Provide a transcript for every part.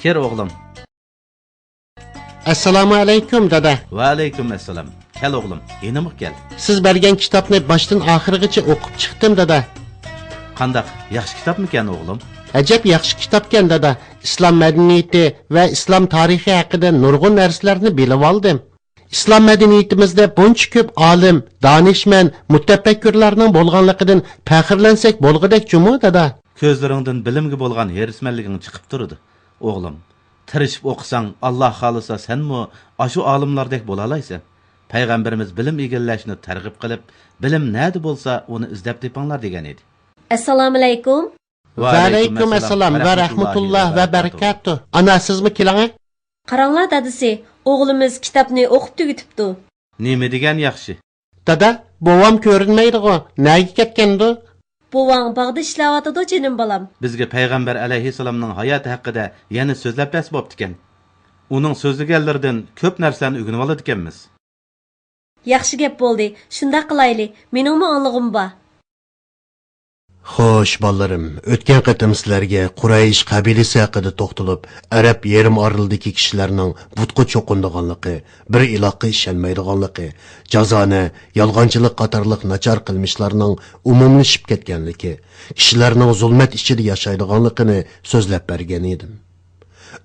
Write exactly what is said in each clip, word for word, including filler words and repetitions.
كىر ئوغلۇم. ئەسسالامۇ ئەلەيكۇم، دادا. ۋەئەلەيكۇم ئەسسالام. كەل ئوغلۇم، يېنىمغا كەل. سىز بەرگەن كىتابنى باشتىن ئاخىرىغىچە ئوقۇپ چىقتىم، دادا. قانداق، ياخشى كىتابمىكەن ئوغلۇم؟ ئەجەب ياخشى كىتابكەن، دادا. ئىسلام مەدەنىيىتى ۋە ئىسلام تارىخى ھەققىدە نۇرغۇن نەرسىلەرنى بىلىۋالدىم. ئىسلام مەدەنىيىتىمىزدە بۇنچە كۆپ ئالىم، دانىشمەن، مۇتەپەككۇرلارنىڭ بولغانلىقىدىن پەخىرلەنسەك بولغۇدەك جۇمۇ، دادا. كۆزلىرىڭدىن بىلىمگە بولغان ھېرىسمەنلىكىڭ چىقىپ تۇرىدۇ، ئوغلۇم. تىرىشىپ ئوقۇساڭ، ئاللا خالىسا سەنمۇ ئاشۇ ئالىملاردەك بولالايسەن. پەيغەمبىرىمىز بىلىم ئىگىلەشنى تەرغىب قىلىپ، بىلىم نەدە بولسا ئۇنى ئىزدەپ تېپىڭلار دېگەن ئىدى. ئەسسالامۇئەلەيكۇم. ۋەئەلەيكۇم ئەسسالام ۋە رەھمەتۇللاھ ۋە بەرىكاتۇھ. ئانا، سىزمۇ كېلىڭە. قاراڭلار دادىسى، ئوغلىمىز كىتابنى ئوقۇپ تۈگىتىپتۇ. نېمە دېگەن ياخشى؟ دادا، بوۋام كۆرۈنمەيدىغۇ، نەگە كەتكەندۇ؟ بوۋاڭ باغدا ئىشلەۋاتىدۇ، جېنىم بالام. بىزگە پەيغەمبەر ئەلەيھىسسالامنىڭ ھاياتى ھەققىدە يەنە سۆزلەپ بەرسە بوپتىكەن. ئۇنىڭ سۆزلىگەنلىرىدىن كۆپ نەرسىلەرنى ئۆگىنىۋالىدىكەنمىز. ياخشى گەپ بولدى، شۇنداق قىلايلى، مېنىڭمۇ ئاڭلىغۇم بار. خوش، بالىلىرىم، ئۆتكەن قېتىم سىلەرگە قۇرەيش قەبىلىسى ھەققىدە توختىلىپ، ئەرەب يېرىم ئارىلىدىكى كىشىلەرنىڭ بۇتقا چوقۇنىدىغانلىقى، بىر ئىلاھقا ئىشەنمەيدىغانلىقى، جازانە، يالغانچىلىق قاتارلىق ناچار قىلمىشلارنىڭ ئومۇملىشىپ كەتكەنلىكى، كىشىلەرنىڭ زۇلمەت ئىچىدە ياشايدىغانلىقىنى سۆزلەپ بەرگەن ئىدىم.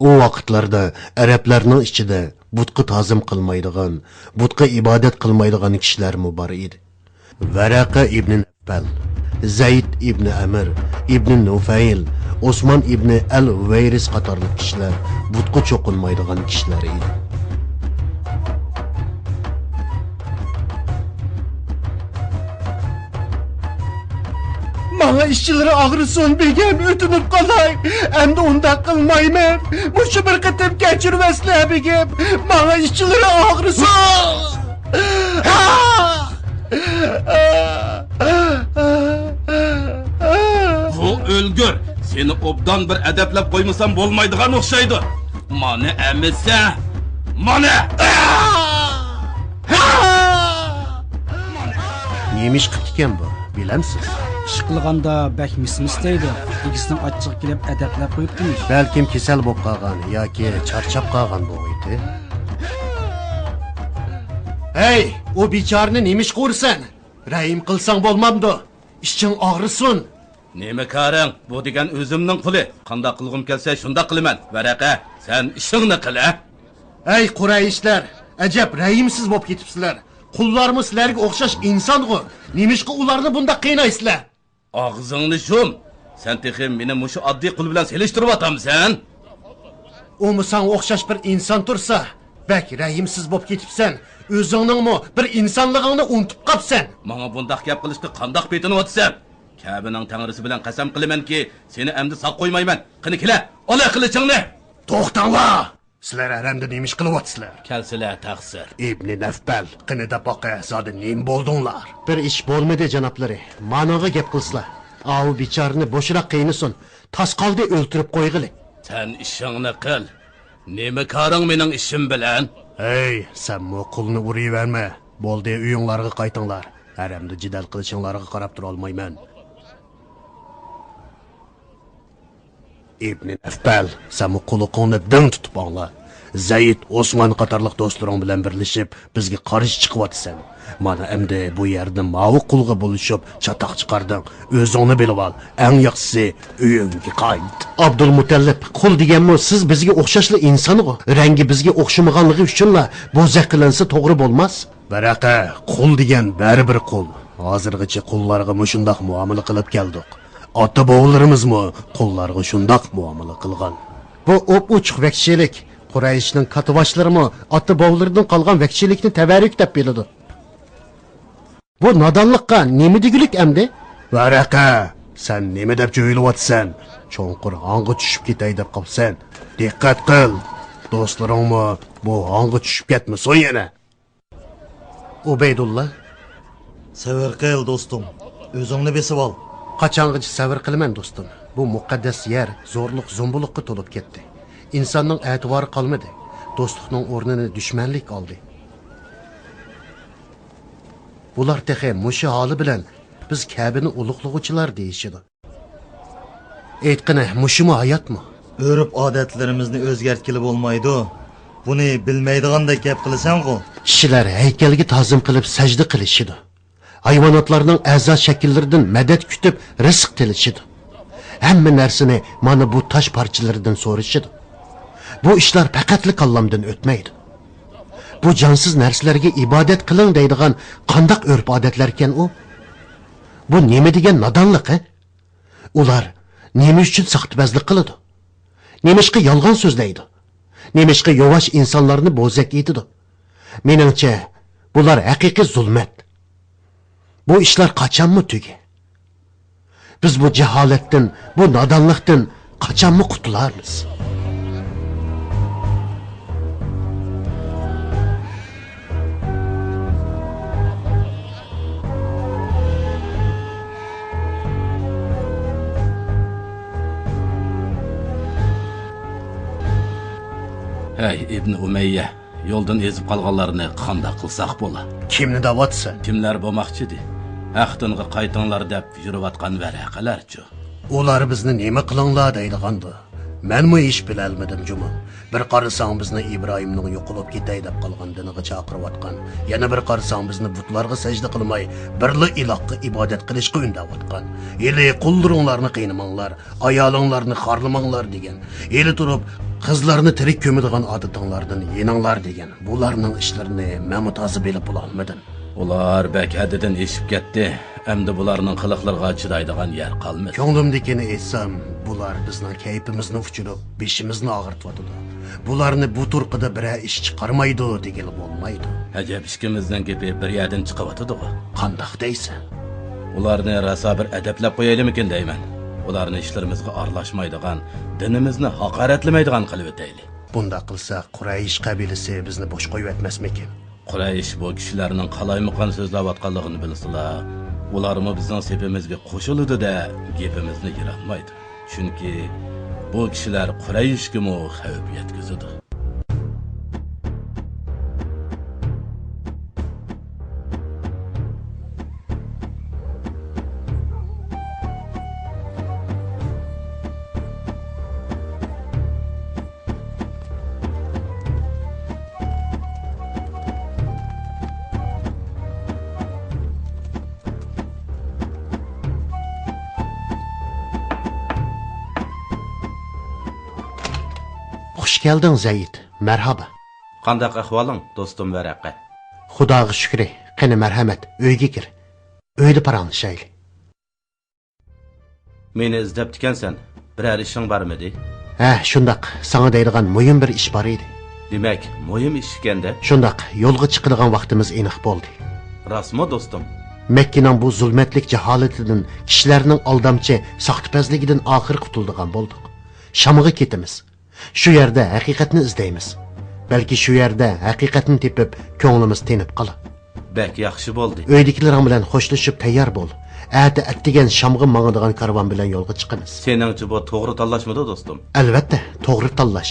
ئۇ ۋاقىتلاردا ئەرەبلەرنىڭ ئىچىدە بۇتقا تازىم قىلمايدىغان، بۇتقا ئىبادەت قىلمايدىغان كىشىلەرمۇ بار ئىدى. ۋەرەقە ئىبنى نەفەل، زەيد ئىبنى ئەمىر، ئىبنى نۇفەيل، ئوسمان ئىبنى ئەل ھۇۋەيرىس قاتارلىق كىشىلەر بۇتقا چوقۇنمايدىغان كىشىلەر ئىدى. ماڭا ئىچلىرى ئاغرىسۇن، بېگىم، ئۆتۈنۈپ قالاي. ئەمدى ئۇنداق قىلمايمەن. مۇشۇ بىر قېتىم كەچۈرۈۋەتسىلە، بېگىم. ماڭا ئىچلىرى ئاغرىسۇن. بۇ ئۆلگۈر، سېنى ئوبدان بىر ئەدەپلەپ قويمىسام بولمايدىغان ئوخشايدۇ. مانا ئەمىسە، مانا! نېمە ئىش قىپتىكەن بۇ، بىلەمسىز؟ ئىش قىلغاندا بەك مىس-مىس دەيدۇ. ئىگىسىنىڭ ئاچچىقى كېلىپ ئەدەپلەپ قويۇپتىمىش. بەلكىم كېسەل بولۇپ قالغان ياكى چارچاپ قالغان بولغىيتى. ھەي، ئۇ بىچارىنى نېمە ئىشقا ئۇرىسەن؟ رەھىم قىلساڭ بولمامدۇ؟ ئىچىڭ ئاغرىسۇن. نېمە كارىڭ؟ بۇ دېگەن ئۆزۈمنىڭ قۇلى. قانداق قىلغۇم كەلسە، شۇنداق قىلىمەن. ۋەرەقە، سەن ئىشىڭنى قىل، ھە؟ ئەي قۇرەيشلەر، ئەجەب رەھىمسىز بولۇپ كېتىپسىلەر. قۇللارمۇ سىلەرگە ئوخشاش ئىنسانغۇ. نېمىشقا ئۇلارنى بۇنداق قىينايسىلەر؟ ئاغزىڭنى يۇم! سەن تېخى مېنى مۇشۇ ئاددىي قۇل بىلەن سېلىشتۇرۇۋاتامسەن؟ ئۇمۇ ساڭا ئوخشاش بىر ئىنسان تۇرسا، بەك رەھىمسىز بولۇپ كېتىپسەن. ئۆزۈڭنىڭمۇ بىر ئىنسانلىقىڭنى ئۇنتۇپ قاپسەن. ماڭا بۇنداق گەپ قىلىشقا قانداق پېتىنىۋاتىسەن؟ كەبىنىڭ تەڭرىسى بىلەن قەسەم قىلىمەنكى، سېنى ئەمدى ساق قويمايمەن. قېنى كېلە، ئالا قىلىچىڭنى! توختاڭلار! سىلەر ھەرەمدە نېمە ئىش قىلىۋاتىسىلەر؟ كەلسىلە، تەقسىر. ئىبنى نەفبەل، قېنى دەپ باقە، زادى نېمە بولدۇڭلار؟ بىر ئىش بولمىدى، جانابلىرى. مانىڭغا گەپ قىلسىلا. ئاۋۇ بىچارىنى بوشراق قىينىسۇن. تاس قالدى، ئۆلتۈرۈپ قويغىلى. سەن ئىشىڭنى قىل. نېمە كارىڭ مېنىڭ ئىشىم بىلەن؟ ھەي، سەنمۇ قۇلنى ئۇرۇۋەرمە. بولدى، ئۆيۈڭلارغا قايتىڭلار. ھەرەمدە جېدەل قىلىشىڭلارغا قاراپ تۇرالمايمەن. ئىبنى نەفبەل، سەنمۇ قۇلىقىڭنى دىڭ تۇتۇپ ئاڭلا. زەيد، ئوسمان قاتارلىق دوستلىرىڭ بىلەن بىرلىشىپ، بىزگە قارشى چىقىۋاتىسەن. مانا ئەمدى بۇ يەردە ماۋۇ قۇلغا بولۇشۇپ چاتاق چىقاردىڭ. ئۆزۈڭنى بىلىۋال، ئەڭ ياخشىسى ئۆيۈڭگە قايت. ئابدۇلمۇتەللىپ، قۇل دېگەنمۇ سىز بىزگە ئوخشاشلا ئىنسانغۇ. رەڭگى بىزگە ئوخشىمىغانلىقى ئۈچۈنلا بوزەك قىلىنسا توغرا بولماس. ۋەرەقە، قۇل دېگەن بەرىبىر قۇل. ھازىرغىچە قۇللارغا مۇشۇنداق مۇئامىلە قىلىپ كەلدۇق. ئاتا-بوۋىلىرىمىزمۇ قۇللارغا شۇنداق مۇئامىلە قىلغان. بۇ ئوپئوچۇق ۋەھشىيلىك. قۇرەيشنىڭ كاتتىباشلىرىمۇ ئاتا-بوۋىلىرىدىن قالغان ۋەھشىيلىكنى تەۋەررۈك دەپ بىلىدۇ. بۇ نادانلىققا نېمە دېگۈلۈك ئەمدى؟ ۋەرەقە، سەن نېمە دەپ جۆيلۈۋاتىسەن؟ چوڭقۇر ھاڭغا چۈشۈپ كېتەي دەپ قاپسەن. دىققەت قىل، دوستلىرىڭمۇ بۇ ھاڭغا چۈشۈپ كەتمىسۇن يەنە. ئۇبەيدۇللا. سەۋر قىل، دوستۇم. ئۆزۈڭنى بېسىۋال. قاچانغىچە سەۋر قىلىمەن، دوستۇم؟ بۇ مۇقەددەس يەر زورلۇق-زومبۇلۇققا تولۇپ كەتتى. ئىنساننىڭ ئەتىۋارى قالمىدى. دوستلۇقنىڭ ئورنىنى دۈشمەنلىك ئالدى. بۇلار تېخى مۇشۇ ھالى بىلەن بىز كەبىنى ئۇلۇغلىغۇچىلار دېيىشىدۇ. ئېيتقىنە، مۇشۇمۇ ھاياتمۇ؟ ئۆرپ-ئادەتلىرىمىزنى ئۆزگەرتكىلى بولمايدۇ. بۇنى بىلمەيدىغاندەك گەپ قىلىسەنغۇ؟ كىشىلەر ھەيكەلگە تازىم قىلىپ سەجدە قىلىشىدۇ. ھايۋاناتلارنىڭ ئەزا شەكىللىرىدىن مەدەت كۈتۈپ رىزىق تىلىشىدۇ. ھەممە نەرسىنى مانا بۇ تاش پارچىلىرىدىن سورىشىدۇ. بۇ ئىشلار پەقەتلا كاللامدىن ئۆتمەيدۇ. بۇ جانسىز نەرسىلەرگە ئىبادەت قىلىڭ دەيدىغان قانداق ئۆرپ-ئادەتلەركەن ئۇ؟ بۇ نېمە دېگەن نادانلىق، ھە؟ ئۇلار نېمە ئۈچۈن ساختىپەزلىك قىلىدۇ؟ نېمىشقا يالغان سۆزلەيدۇ؟ نېمىشقا يۇۋاش ئىنسانلارنى بوزەك ئېتىدۇ؟ مېنىڭچە، بۇلار ھەقىقىي زۇلمەت. بۇ ئىشلار قاچانمۇ تۈگەي؟ بىز بۇ جاھالەتتىن، بۇ نادانلىقتىن قاچانمۇ قۇتۇلارمىز؟ ھەي، ئىبنى ئۇمەييە، يولدىن ئېزىپ قالغانلارنى قانداق قىلساق بولا؟ كىمنى دەۋاتىسەن؟ كىملەر بولماقچىدى؟ ھەق دىنغا قايتىڭلار دەپ يۈرۈۋاتقان ۋەرەقىلەرچۇ؟ ئۇلار بىزنى نېمە قىلىڭلار دەيدىغاندۇ؟ مەنمۇ ھېچ بىلەلمىدىم جۇمۇ. بىر قارىساڭ بىزنى ئىبراھىمنىڭ يوقىلىپ كېتەي دەپ قالغان دىنىغا چاقىرىۋاتقان، يەنە بىر قارىساڭ بىزنى بۇتلارغا سەجدە قىلماي، بىرلا ئىلاھقا ئىبادەت قىلىشقا ئۈندەۋاتقان. ھېلى قۇللىرىڭلارنى قىينىماڭلار، ئايالىڭلارنى خارلىماڭلار دېگەن. ھېلى تۇرۇپ قىزلارنى تىرىك كۆمىدىغان ئادىتىڭلاردىن يېنىڭلار دېگەن. بۇلارنىڭ ئىشلىرىنى مەنمۇ تازا بىلىپ بولالمىدىم. ئۇلار بەك ھەددىدىن ئېشىپ كەتتى. ئەمدى بۇلارنىڭ قىلىقلىرىغا چىدايدىغان يەر قالمىدى. كۆڭلۈمدىكىنى ئېيتسام، بۇلار بىزنىڭ كەيپىمىزنى ئۇچۇرۇپ، بېشىمىزنى ئاغرىتىۋاتىدۇ. بۇلارنى بۇ تۇرقىدا بىرەر ئىش چىقارمايدۇ دېگىلى بولمايدۇ. ئەجەب، ئىككىمىزنىڭ گېپى بىر يەردىن چىقىۋاتىدىغۇ. قانداق دەيسەن؟ ئۇلارنى راسا بىر ئەدەپلەپ قويايلىمىكىن دەيمەن. ئۇلارنى ئىشلىرىمىزغا ئارىلاشمايدىغان، دىنىمىزنى ھاقارەتلىمەيدىغان قىلىۋېتەيلى. بۇنداق قىلساق، قۇرەيش قەبىلىسى بىزنى بوش قويۇۋەتمەسمىكىن؟ قۇرەيش بۇ كىشىلەرنىڭ قالايمىقان سۆزلەۋاتقانلىقىنى بىلسىلا، ئۇلارمۇ بىزنىڭ سېپىمىزگە قوشۇلىدۇ-دە، گېپىمىزنى يىراتمايدۇ. چۈنكى بۇ كىشىلەر قۇرەيشكىمۇ خەۋپ يەتكۈزىدۇ. خۇش كەلدىڭ، زەيد. مەرھابا. قانداق ئەھۋالىڭ، دوستۇم ۋەرەقە؟ خۇداغا شۈكرى. قېنى، مەرھەمەت، ئۆيگە كىر. ئۆيدە پاراڭلىشايلى. مېنى ئىزدەپتىكەنسەن، بىرەر ئىشىڭ بارمىدى؟ ھە، شۇنداق، ساڭا دەيدىغان مۇھىم بىر ئىش بار ئىدى. دېمەك، مۇھىم ئىش ئىكەن-دە. شۇنداق، يولغا چىقىدىغان ۋاقتىمىز ئېنىق بولدى. راستمۇ، دوستۇم؟ مەككىنىڭ بۇ زۇلمەتلىك جاھالىتىدىن، كىشىلەرنىڭ ئالدامچى، ساختىپەزلىكىدىن ئاخىر قۇتۇلىدىغان بولدۇق. شامغا كېتىمىز. شۇ يەردە ھەقىقەتنى ئىزدەيمىز. بەلكى شۇ يەردە ھەقىقەتنى تېپىپ، كۆڭلىمىز تىنىپ قالا. بەك ياخشى بولدى. ئۆيدىكىلىرىڭ بىلەن خوشلىشىپ تەييار بول. ئەتە ئەتىگەن شامغا ماڭىدىغان كارۋان بىلەن يولغا چىقىمىز. سېنىڭچە بۇ توغرا تاللاشمىدۇ، دوستۇم؟ ئەلۋەتتە، توغرا تاللاش.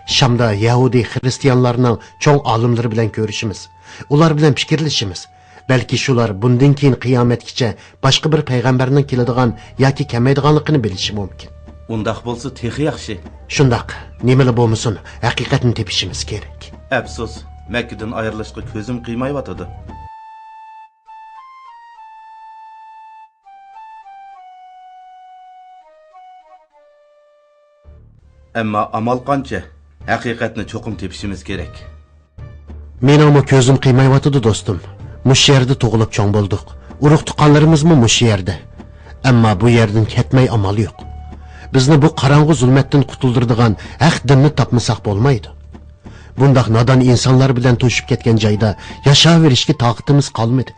شامدا يەھۇدىي خىرىستىيانلارنىڭ چوڭ ئالىملىرى بىلەن كۆرۈشىمىز. ئۇلار بىلەن پىكىرلىشىمىز. بەلكى شۇلار بۇندىن كېيىن قىيامەتكىچە باشقا بىر پەيغەمبەرنىڭ كېلىدىغان ياكى كەلمەيدىغانلىقىنى بىلىشى مۇمكىن. ئۇنداق بولسا تېخى ياخشى. شۇنداق، نېمىلا بولمىسۇن، ھەقىقەتنى تېپىشىمىز كېرەك. ئەپسۇس، مەككىدىن ئايرىلىشقا كۆزۈم قىيمايۋاتىدۇ. ئەمما ئامال قانچە؟ ھەقىقەتنى چوقۇم تېپىشىمىز كېرەك. مېنىڭمۇ كۆزۈم قىيمايۋاتىدۇ، دوستۇم. مۇشۇ يەردە تۇغۇلۇپ چوڭ بولدۇق. ئۇرۇق-تۇغقانلىرىمىزمۇ مۇشۇ يەردە. ئەمما بۇ يەردىن كەتمەي ئامال يوق. بىزنى بۇ قاراڭغۇ زۇلمەتتىن قۇتۇلدۇرىدىغان ھەق دىننى تاپمىساق بولمايدۇ. بۇنداق نادان ئىنسانلار بىلەن توشۇپ كەتكەن جايدا ياشاۋېرىشكە تاقىتىمىز قالمىدى.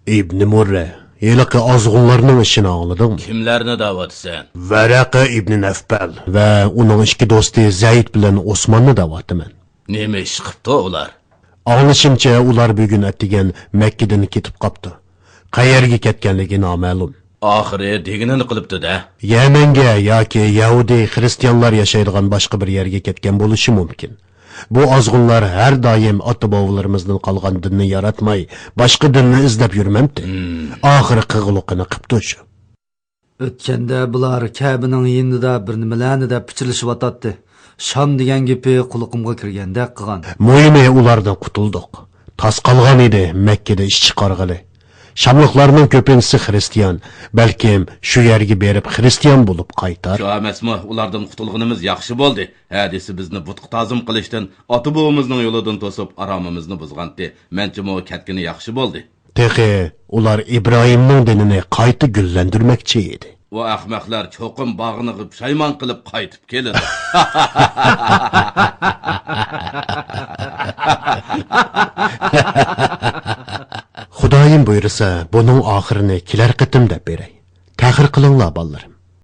ئىبنى مۇررە، ھېلىقى ئازغۇنلارنىڭ ئىشىنى ئاڭلىدىڭمۇ؟ كىملەرنى دەۋاتىسەن؟ ۋەرەقە ئىبنى نەفبەل ۋە ئۇنىڭ ئىككى دوستى زەيد بىلەن ئوسماننى دەۋاتىمەن. نېمە ئىش قىپتۇ ئۇلار؟ ئاڭلىشىمچە، ئۇلار بۈگۈن ئەتىگەن مەككىدىن كېتىپ قاپتۇ. قەيەرگە كەتكەنلىكى نامەلۇم. ئاخىرى دېگىنىنى قىلىپتۇ-دە. يەمەنگە ياكى يەھۇدىي خىرىستىيانلار ياشايدىغان باشقا بىر يەرگە كەتكەن بولۇشى مۇمكىن. بۇ ئازغۇنلار ھەر دائىم ئاتا-بوۋىلىرىمىزدىن قالغان دىننى ياراتماي، باشقا دىننى ئىزدەپ يۈرمەمتى؟ ھىم. ئاخىرى قىلغۇلۇقىنى قىپتۇ شۇ. ئۆتكەندە بۇلار كەبىنىڭ يېنىدا بىر نېمىلەرنى دەپ پىچىرلىشىۋاتاتتى. شام دېگەن گېپى قۇلىقىمغا كىرگەندەك قىلغان. مۇھىمى ئۇلاردىن قۇتۇلدۇق. تاس قالغان ئىدى مەككىدە ئىش چىقارغىلى. شاملىقلارنىڭ كۆپىنچىسى خىرىستىيان. بەلكىم شۇ يەرگە بېرىپ خىرىستىيان بولۇپ قايتار. شۇ ئەمەسمۇ، ئۇلاردىن قۇتۇلغىنىمىز ياخشى بولدى. ھە دېسە بىزنى بۇتقا تازىم قىلىشتىن، ئاتا-بوۋىمىزنىڭ يولىدىن توسۇپ ئارامىمىزنى بۇزغانتى. مەنچىمۇ كەتكىنى ياخشى بولدى. تېخى ئۇلار ئىبراھىمنىڭ دىنىنى قايتا گۈللەندۈرمەكچى ئىدى. ئۇ ئەخمەقلەر چوقۇم باغرىنى پۇشايمان قىلىپ قايتىپ كېلىدۇ. خۇدايىم بۇيرۇسا، بۇنىڭ ئاخىرىنى كېلەر قېتىم دەپ بېرەي. تەخىر قىلىڭلار، بالىلىرىم.